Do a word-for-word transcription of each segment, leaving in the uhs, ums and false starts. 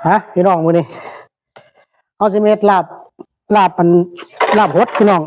ฮะ พี่น้อง มื้อนี้เฮาสิมาเฮ็ดลาบ ลาบอัน ลาบหด พี่น้อง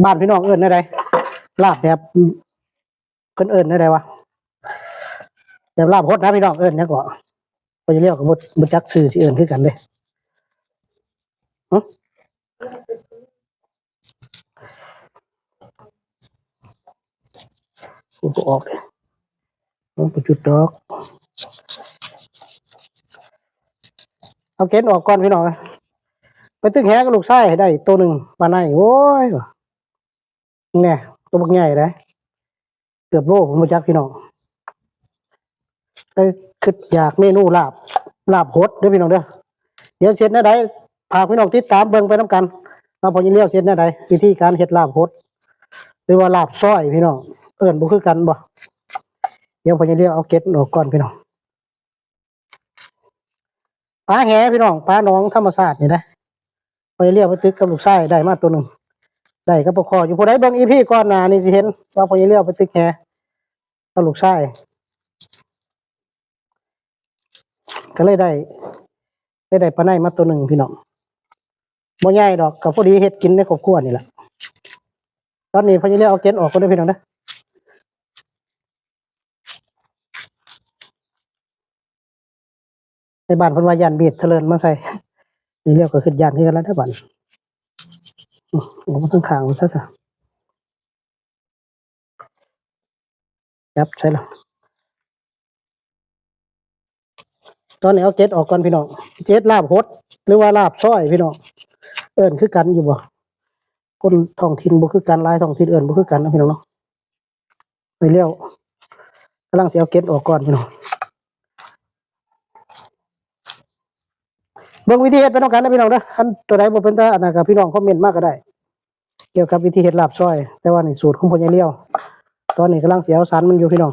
บ้านพี่น้องเอิ้นแนวใด ลาบแบบ เพิ่นเอิ้นแนวใดวะ แบบลาบหดนะพี่น้อง เอิ้นหยังเกาะ พ่อใหญ่เลี้ยวก็บ่ บ่จักชื่อสิเอิ้นคือกันเด้ หึ กูบ่ออกเลย มันบ่จุดดอก เอาเก็ดออกก่อนพี่น้อง ไปตึกแหกับลูกชายให้ได้ตัวหนึ่ง ปลาใน โอ้ย เนี่ย ตัวบักใหญ่เลย เกือบโล ผมบ่จักพี่น้อง แต่คิดอยากเมนูลาบ ลาบหดเด้อพี่น้องเด้อ เดี๋ยวสิเฮ็ดแนวใด ฝากพี่น้องติดตามเบิ่งไปนำกัน ว่าพ่อใหญ่เลี้ยวสิเฮ็ดแนวใด วิธีการเฮ็ดลาบหด หรือว่าลาบซอยพี่น้อง เอิ้นบ่คือกันบ่ เดี๋ยวพ่อใหญ่เลี้ยวเอาเก็ดออกก่อนพี่น้อง ปลาแหพี่น้อง ปลาหนองธรรมชาตินี่นะ พ่อใหญ่เลี้ยวไปตึกกับลูกชายได้มาตัวหนึ่ง ได้กับปลาคออยู่ ผู้ใดเบิ่ง อีพี ก่อนหน้านี่สิเห็นว่าพ่อใหญ่เลี้ยวไปตึกแหกับลูกชาย ก็เลยได้ ได้ ได้ปลาในมาตัวหนึ่งพี่น้อง บ่ใหญ่ดอก ก็พอดีเฮ็ดกินในครอบครัวนี่แหละ ตอนนี้พ่อใหญ่เลี้ยวเอาเก็ดออกก่อนเด้อพี่น้องเด้อ ในบ้านเพิ่นว่าย่านมีดเถื่อนมาใส่ นี่เลี้ยวก็คิดย่านคือกันแล้วเด้อบัดนี้ ออกมาทางข้างมันซะจ้ะ จับใส่ละ ตอนนี้เอาเก็ดออกก่อนพี่น้อง เก็ดลาบหด หรือว่าลาบซอยพี่น้อง เอิ้นคือกันอยู่บ่ คนท้องถิ่นบ่คือกัน หลายท้องถิ่นเอิ้นบ่คือกันนะพี่น้องเนาะ ไปเลี้ยว กำลังสิเอาเก็ดออกก่อนพี่น้อง เบิ่งวิธีเฮ็ดไปนำกันนะพี่น้องเด้อ คันตัวใดบ่เป็นตาอันนั้นก็พี่น้องคอมเมนต์มาก็ได้ เกี่ยวกับวิธีเฮ็ดลาบซอย แต่ว่านี่สูตรของพ่อใหญ่เลี้ยว ตอนนี้กำลังสิเอาสันมันอยู่พี่น้อง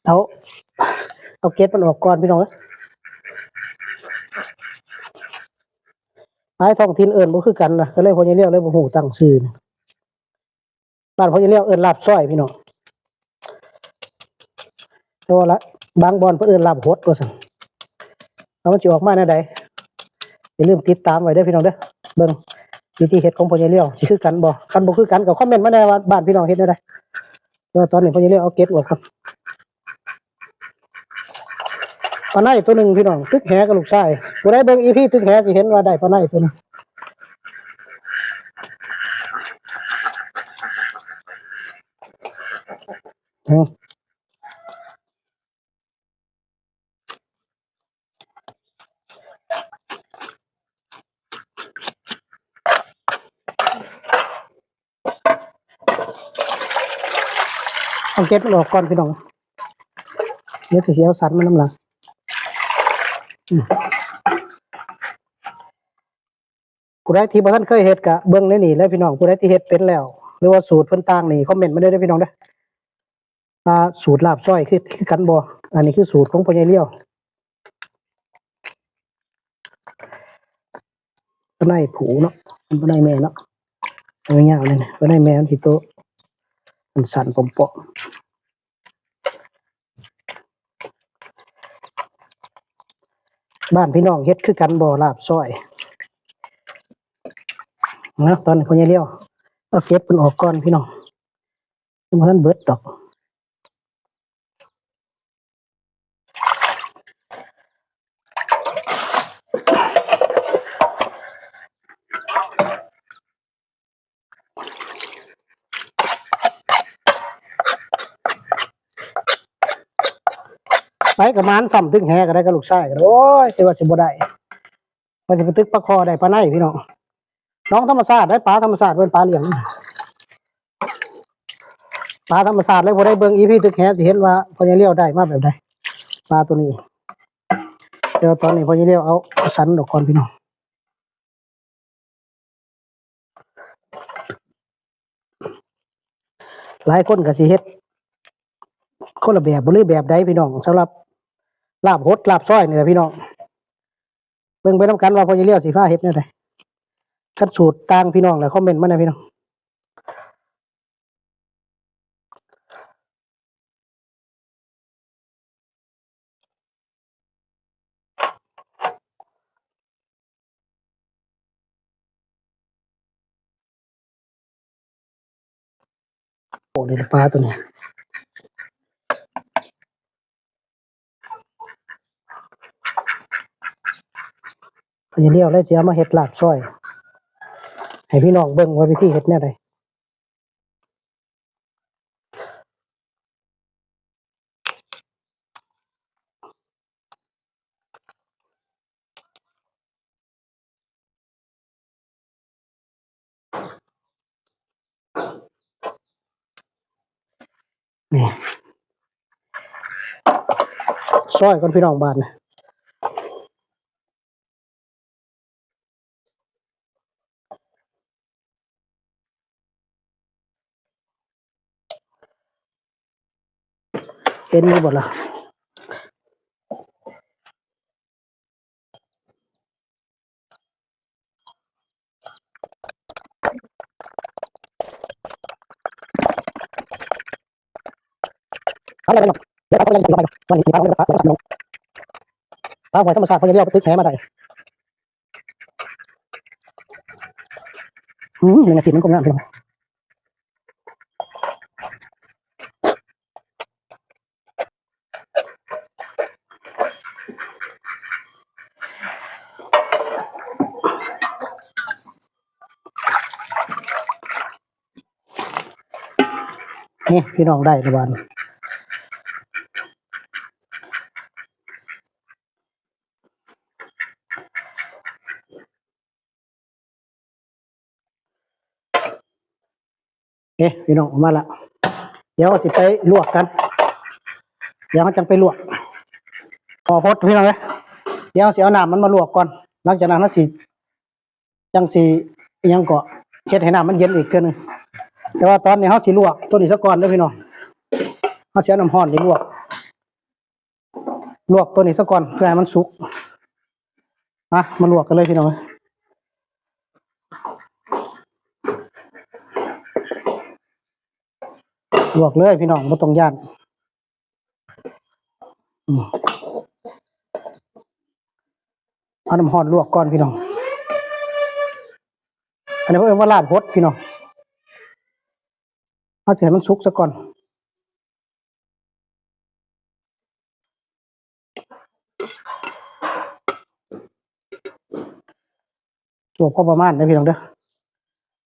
เอา เอาเก็ดมันออกก่อนพี่น้องเอ้ย หลายท้องถิ่นเอิ้นบ่คือกันนะ ก็เลยพ่อใหญ่เลี้ยวเลยบ่ฮู้ตั้งชื่อ บ้านพ่อใหญ่เลี้ยวเอิ้นลาบซอยพี่น้อง แต่ว่าละ บางบ่อนเพิ่นเอิ้นลาบหดว่าซั่น แล้วมันสิออกมาแนวใด อย่าลืมติดตามไว้เด้อพี่น้องเด้อ เบิ่งวิธีเฮ็ดของพ่อใหญ่เลี้ยวสิคือกันบ่ คันบ่คือกันก็คอมเมนต์มาแหน่ว่าบ้านพี่น้องเฮ็ดแนวใด แต่ว่าตอนนี้พ่อใหญ่เลี้ยวเอาเก็ดออกครับ ปลาในตัวหนึ่งพี่น้อง ตึกแหกับลูกชาย ผู้ใดเบิ่ง อีพี ตึกแหสิเห็นว่าได้ปลาในตัวหนึ่ง อืม เอาเก็ดมันออกก่อนพี่น้อง เดี๋ยวสิเอาสันมันนำหลัง อืม ผู้ใดที่บ่ทันเคยเฮ็ดก็เบิ่งในนี่เลยพี่น้อง ผู้ใดที่เฮ็ดเป็นแล้ว หรือว่าสูตรเพิ่นต่างนี่ คอมเมนต์มาได้เด้อพี่น้องเด้อ ว่าสูตรลาบซอยคือ คือกันบ่ อันนี้คือสูตรของพ่อใหญ่เลี้ยว ปลาในผู้เนาะ เป็นปลาในแม่เนาะ เอายาวเลยนะ ปลาในแม่มันสิโต มันสั้นปอมๆ บ้านพี่น้องเฮ็ดคือกันบ่ ลาบซอย นะ ตอนนี้พ่อใหญ่เลี้ยว เอาเก็ดมันออกก่อนพี่น้อง บ่ทันเบิดดอก ไปกับหมานซ้ำ ตึกแหก็ได้กับลูกชายก็ได้ โอ้ย แต่ว่าสิบ่ได้ ว่าสิไปตึกปลาคอได้ปลาในพี่น้อง หนองธรรมชาติได้ ปลาธรรมชาติ เป็นปลาเลี้ยง ปลาธรรมชาติเลย ผู้ใดเบิ่ง อีพี ตึกแหสิเห็นว่าพ่อใหญ่เลี้ยวได้มาแบบใด ปลาตัวนี้ เดี๋ยวตอนนี้พ่อใหญ่เลี้ยวเอาสันออกก่อนพี่น้อง หลายคนก็สิเฮ็ดคนละแบบบ่ หรือแบบใดพี่น้อง สำหรับลาบหดลาบซอยนี่แหละพี่น้อง เบิ่งไปนำกันว่าพ่อใหญ่เลี้ยวสิพาเฮ็ดแนวใด คันสูตรต่างพี่น้องแล้วคอมเมนต์มาแหน่พี่น้อง โอ้ นี่ปลาตัวเนี้ย พอเลี้ยวเลยจะเอามาเฮ็ดลาบซอย ให้พี่น้องเบิ่งว่าวิธีเฮ็ดแนวใด นี่ ซอยก่อนพี่น้อง บาดนี่ เห็นอยู่บ่ล่ะ เอาอะไรไปหน่อย เดี๋ยวเอาอะไรไปหน่อย วันนี้เอาอะไรไปหน่อย ปลาหอยธรรมชาติ พอเลี้ยวไปตึกแหมาได้ อืม หนึ่งนาทีมันก็งามเลย นี่พี่น้อง ได้ละบาดนี่ เอ๊ะ พี่น้อง ออกมาละ เดี๋ยวสิไปลวกกัน เดี๋ยวเราจังไปลวก พอพดพี่น้องเอ้ย เดี๋ยวสิเอาน้ำมันมาลวกก่อน หลังจากนั้นเราสิ จังสิ อิหยังก็ เฮ็ดให้น้ำมันเย็นอีกเทื่อหนึ่ง แต่ว่าตอนนี้เราสิลวกตัวนี้ซะก่อนเด้อพี่น้อง เราสิเอาน้ำร้อนนี่ลวก ลวกตัวนี้ซะก่อน เพื่อให้มันสุก มา มาลวกกันเลยพี่น้อง ลวกเลยพี่น้อง บ่ต้องย้าน อืม เอาน้ำร้อนลวกก่อนพี่น้อง อันนี้เพิ่นว่าลาบหดพี่น้อง เอาสิให้มันสุกซะก่อน ลวกพอประมาณเด้อพี่น้องเด้อ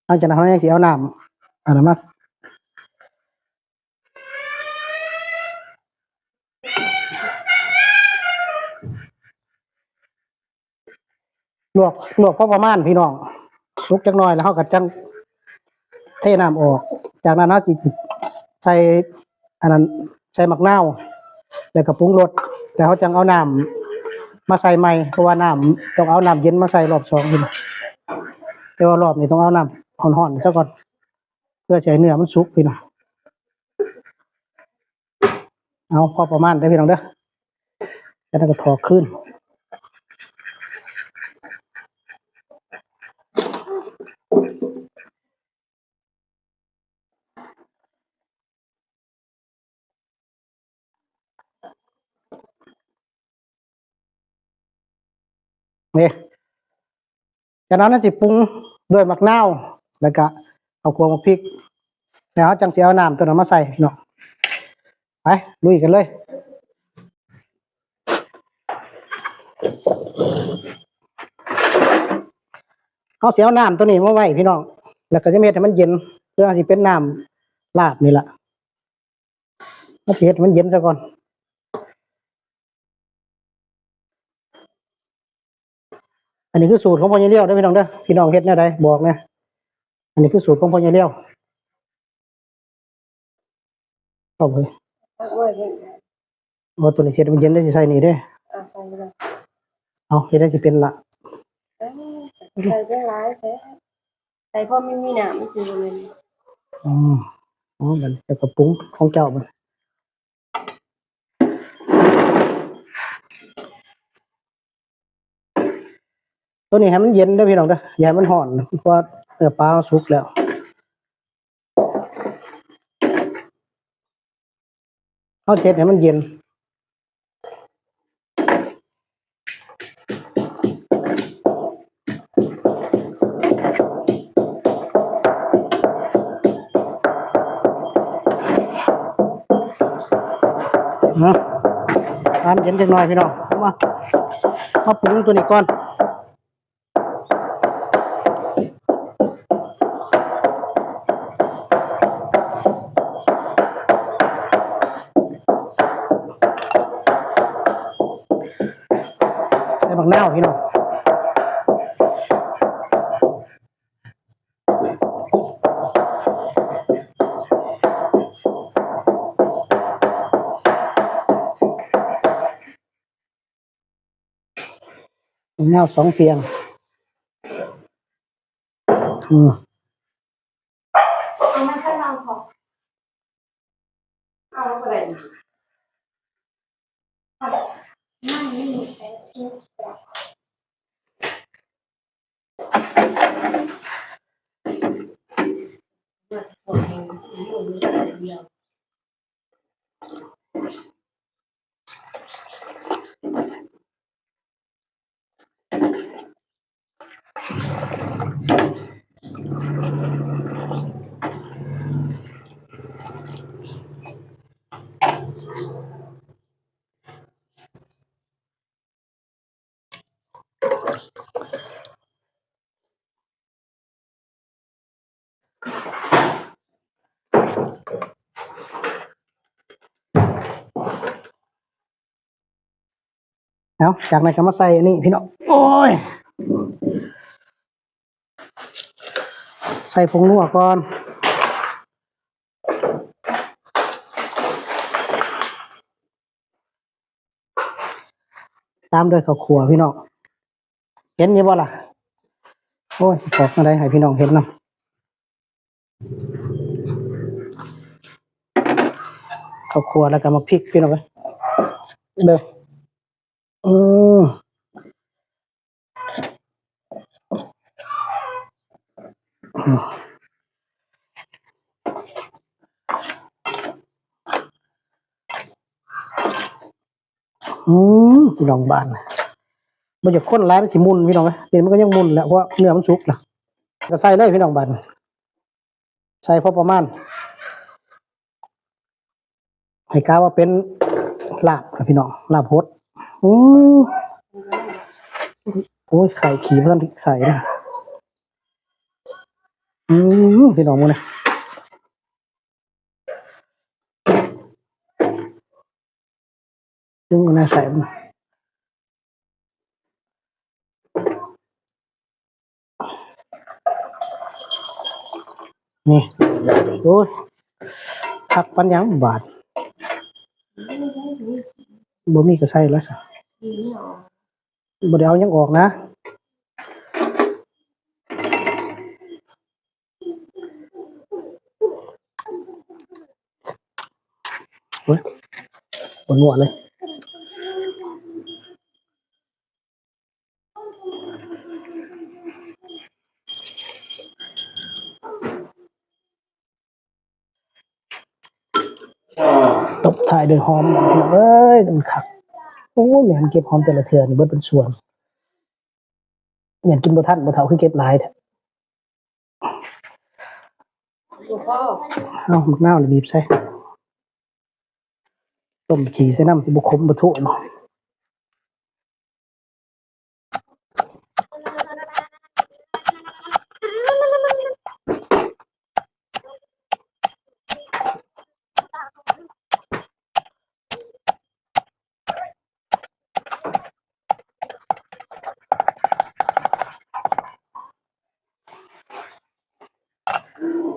หลังจากนั้นเรายังสิเอาน้ำ อันนั้นมา ลวก ลวกพอประมาณพี่น้อง สุกจักหน่อยแล้วเราก็จังเทน้ำออก จากนั้นเราสิใส่ อันนั้น ใส่หมากนาว แล้วก็ปรุงรส แล้วเราจังเอาน้ำมาใส่ใหม่ เพราะว่าน้ำ ต้องเอาน้ำเย็นมาใส่รอบสองพี่น้อง แต่ว่ารอบนี้ต้องเอาน้ำร้อนๆซะก่อน เพื่อจะให้เนื้อมันสุกพี่น้อง เอาพอประมาณเด้อพี่น้องเด้อ แล้วก็ถอกขึ้น นี่ จากนั้นเราสิปรุงด้วยหมากนาว แล้วก็เอาขั่วหมากพริก แล้วเราจังสิเอาน้ำตัวนั้นมาใส่เนาะ ไป ลุยกันเลย เราสิเอาน้ำตัวนี้มาไว้พี่น้อง แล้วก็จะเฮ็ดให้มันเย็น เพื่อสิเป็นน้ำลาบนี่ล่ะ เราสิเฮ็ดให้มันเย็นซะก่อน อันนี้คือสูตรของพ่อใหญ่เลี้ยวเด้อพี่น้องเด้อ พี่น้องเฮ็ดแนวใดบอกนะ อันนี้คือสูตรของพ่อใหญ่เลี้ยว เอาเลย เอาไว้เพิ่น เอาตัวนี้เฮ็ดมันเย็นได้สิใส่นี่เด้ อ่ะ ใส่เลย เอาเฮ็ดได้สิเป็นละ เอ้ย ใส่ได้หลายแท้ ใส่พอมันมีน้ำมันสิบ่แม่น อืม อ๋อ มันจะกระปุงของเจ้ามัน ตัวนี้ให้มันเย็นเด้อพี่น้องเด้อ อย่าให้มันร้อน เพราะว่าเนื้อปลาสุกแล้ว เราเฮ็ดให้มันเย็น เนาะ น้ำเย็นจักหน่อยพี่น้อง มา มาปรุงตัวนี้ก่อน ใส่บักนาวพี่น้อง บักนาวสองเพียง อืม เอามาให้เราขอ เอาอะไรนะ เอา จากนั้นก็มาใส่อันนี้พี่น้อง โอ้ย ใส่ผงนัวก่อน ตามด้วยข้าวคั่วพี่น้อง เห็นอยู่บ่ล่ะ โอ้ย บอกอะไรให้พี่น้องเห็นนำ ข้าวคั่วแล้วก็มาพริกพี่น้องเอ้ย เด้อ อืม อืม พี่น้องบ้าน บ่อยากคนหลายมันสิมุ่นพี่น้องเอ้ย นี่มันก็ยังมุ่นแหละ เพราะว่าเนื้อมันสุกล่ะ ก็ใส่เลยพี่น้องบ้าน ใส่พอประมาณ ให้กะว่าเป็นลาบนะพี่น้อง ลาบหด อืม โอ้ย ไข่ขี้เพิ่นใส่นะ อืม พี่น้องมื้อนี้ ดึงอันนั้นใส่มัน นี่ โอ้ย คักปานหยังบาด บ่มีก็ใส่แล้วซะ บ่ได้เอาหยังออกนะ โอ้ย บ่นัวเลย ตบท้ายด้วยหอมหน่อยพี่น้องเอ้ย มันคัก โอ้ย แม่นเก็บหอมแต่ละเทื่อนี่เบิดเป็นสวน แม่นกินบ่ทัน บ่เฒ่าคือเก็บหลายแท้ เอาบักนาวนี่บีบใส่ ต้มขี้ใส่น้ำสิบ่ขมบ่โทบ่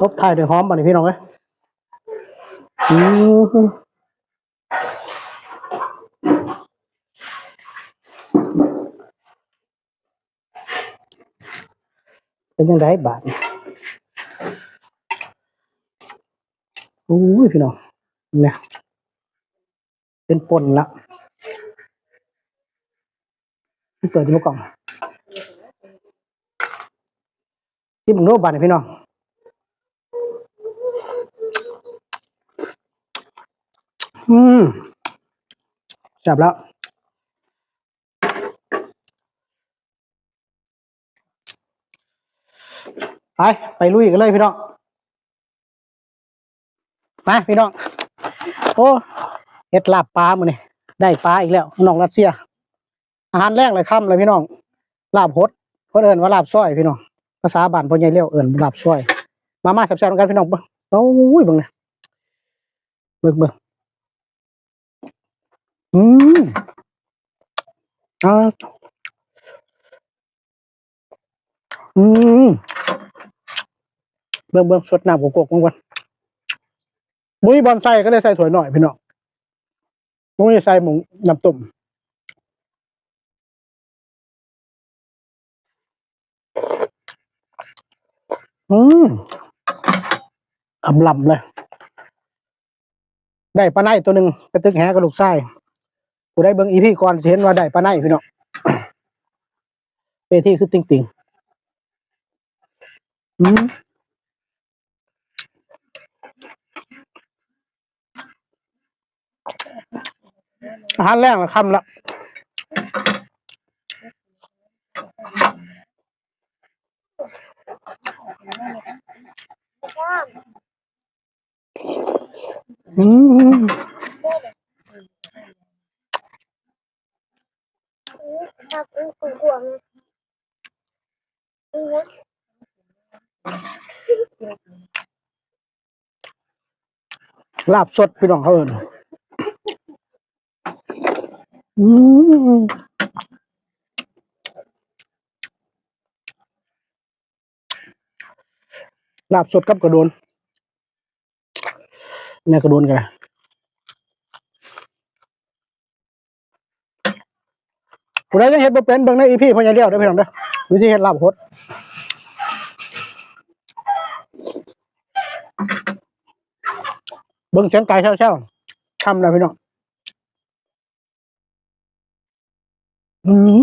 ตบท้ายด้วยหอมบัดนี้พี่น้องเอ้ย อืม เป็นจั่งใดบาดนี้ โอ้ย พี่น้อง เนี่ย เป็นป่นละ เปิดดูกล่อง ซิมเบิ่งดูบาดนี้พี่น้อง อืม แซ่บแล้ว ไป ไปลุยกันเลยพี่น้อง มาพี่น้อง โอ้ เฮ็ดลาบปลามื้อนี้ ได้ปลาอีกแล้ว น้องรัสเซีย อาหารแลงเลยค่ำเลยพี่น้อง ลาบหด เพิ่นเอิ้นว่าลาบซอยพี่น้อง ภาษาบ้านพ่อใหญ่เลี้ยวเอิ้นลาบซอย มา มาแซ่บๆนำกันพี่น้อง เบิ่ง โอ้ย เบิ่งนี่ เบิ่ง เบิ่ง อืม อ่า อืม เบิ่ง เบิ่ง สดน้ำโกโก้ก่อน บ่มีบ่อนใส่ก็เลยใส่ถ้วยน้อยพี่น้อง บ่มีใส่หม้องน้ำต้ม อืม อำลำเลย ได้ปลาในตัวหนึ่ง ไปตึกแหกับลูกชาย ผู้ใดเบิ่งอีพีก่อนสิเห็นว่าได้ปลาในพี่น้อง เวทีคือติ่งๆ อืม อาหารแลงละค่ำละ อืม ลาบสดพี่น้องเขาเอิ้น อืม ลาบสดกับกระโดน เนี่ยกระโดนกัน ผู้ใดยังเฮ็ดบ่เป็น เบิ่งในอีพีพ่อใหญ่เลี้ยวเด้อพี่น้องเด้อ วิธีเฮ็ดลาบหด เบิ่งเสียงไก่แซวๆ ค่ำแล้วพี่น้อง อืม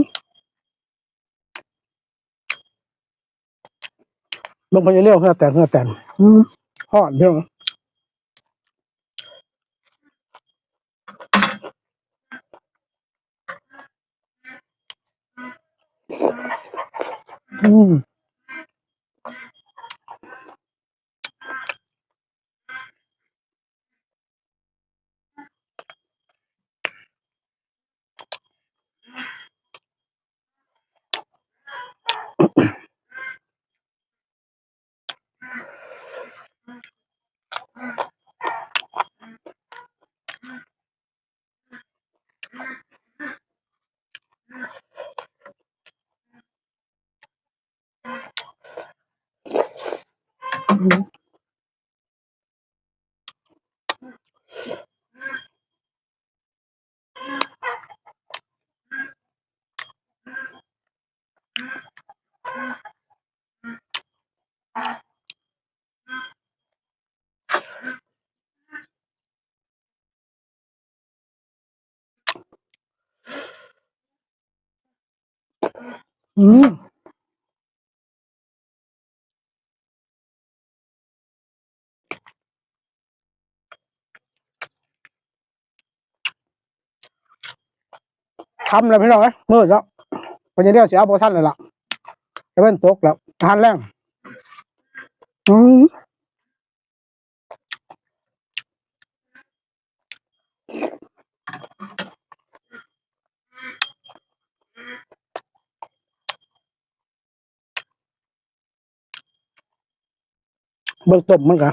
เบิ่งพ่อใหญ่เลี้ยว เหงือแตก เหงือแตก อืม ฮ้อนพี่น้อง อืม อืม ค่ำแล้วพี่น้องเอ้ย มืดแล้ว พ่อใหญ่เลี้ยวสิเอาบ่ทันแล้วล่ะ ตะเว็นตกแล้ว อาหารแลง อืม เบิ่งต้มมันกะ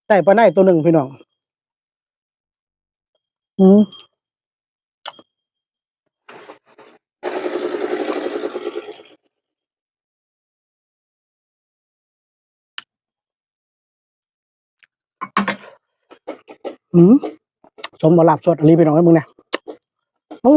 ได้ปลาในตัวหนึ่งพี่น้อง อืม อืม สมว่าลาบสดอีหลีพี่น้องเอ้ย มึงเนี่ย โอ้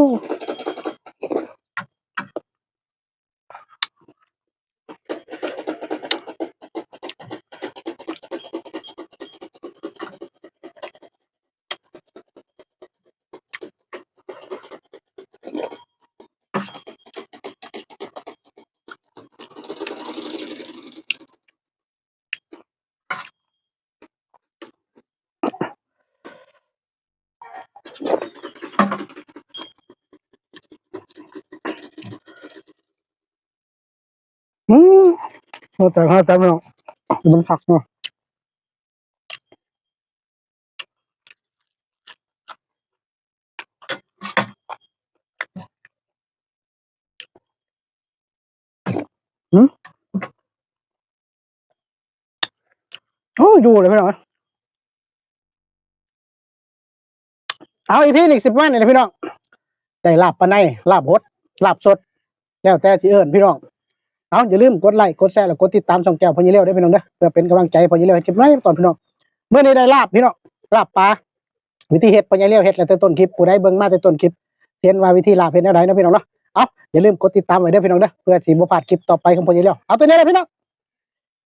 อืม เอาแต่ข้าวแต่ไม่เอา มันผักเนาะ หืม โอ้ อยู่เลยพี่น้อง เอา อีพี นี่สิประมาณนี้แหละพี่น้อง ได้ลาบปลาใน ลาบหด ลาบสด แล้วแต่สิเอิ้นพี่น้อง เอา อย่าลืมกดไลค์ กดแชร์ แล้วกดติดตามช่องแก้วพ่อใหญ่เลี้ยวด้วยพี่น้องเด้อ เพื่อเป็นกำลังใจพ่อใหญ่เลี้ยวเฮ็ดคลิปใหม่ตอนพี่น้อง มื้อนี้ได้ลาบพี่น้อง ลาบปลา วิธีเฮ็ดพ่อใหญ่เลี้ยวเฮ็ดแล้วแต่ต้นคลิป ผู้ใดเบิ่งมาแต่ต้นคลิป เห็นว่าวิธีลาบเฮ็ดแนวใดเนาะพี่น้องเนาะ เอา อย่าลืมกดติดตามไว้เด้อพี่น้องเด้อ เพื่อสิบ่พลาดคลิปต่อไปของพ่อใหญ่เลี้ยว เอา ตัวนี้แหละพี่น้อง